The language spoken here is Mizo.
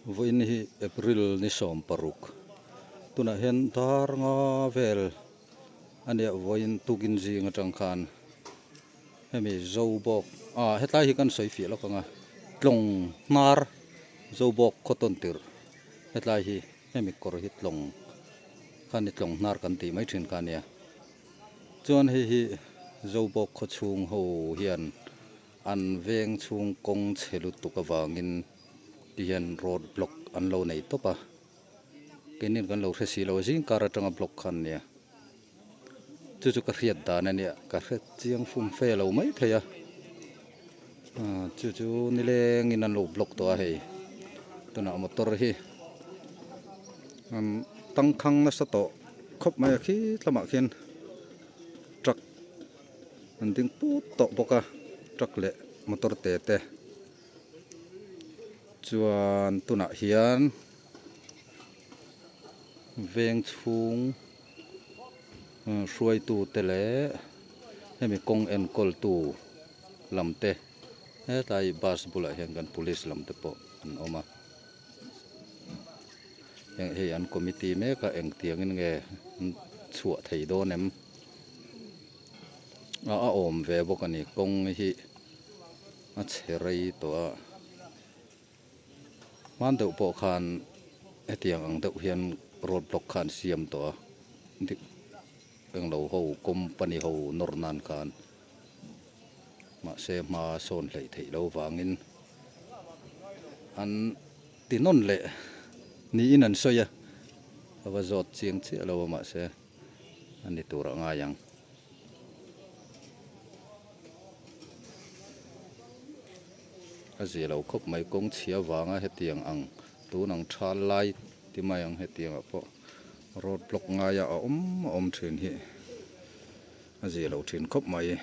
Vawiin hi April ni 16 tunah hian dar nga vel a nia vawiin tukin zing atang khan hemi Zobawk ah hetlai hi kan sawi fiah lawk ang a tlawng hnar Zobawk khaw tawn tirh hetlai hi hemi kawr hi tlawng kha ni tlawng hnar kan tih mai thin kha a nia chuan hei hi Zobawk khaw chhung ho hian. An veng chhung kawng chhe lutuk avangin ti hian road block an lo nei tawp a, keinin kan lo hre si lo a zing kar atanga block kha an nia. Chu chu ka hriat dan a nia, ka hre chiang fum fe lo mai thei a, chu chu nilengin an lo block tawh a hei tunah motor hi an tangkhang nasa tawh khawp mai a khi tlamah khian truck. An ding put tawh bawk a truck leh motor te te chuan tunah hian veng chhung hruaitu te leh hemi kawng enkawl tu lam te hetlai bus bulah hian kan police lam te pawh an awm a hei an committee mek a engtiangin nge an chhuah thei dawn em. A awm ve bawk a ni kawng hi a chhe rei tawh a hman deuh pawh khan hetiang ang deuh hian road block kha an siam tawh a dik englo ho company ho nawr nan khan mahse hma sawn hleih theih loh vangin an ti nawn leh niin an sawi a ka va zawt chiang chiah lo a mahse. a ni tur a ngai ang. A zia lo khawp mai kawng chhia vanga hetiang ang tun ang thal lai ti mai ang hetiang ah pawh road block ngaia a awm a awm thin hi a zia lo thin khawp mai.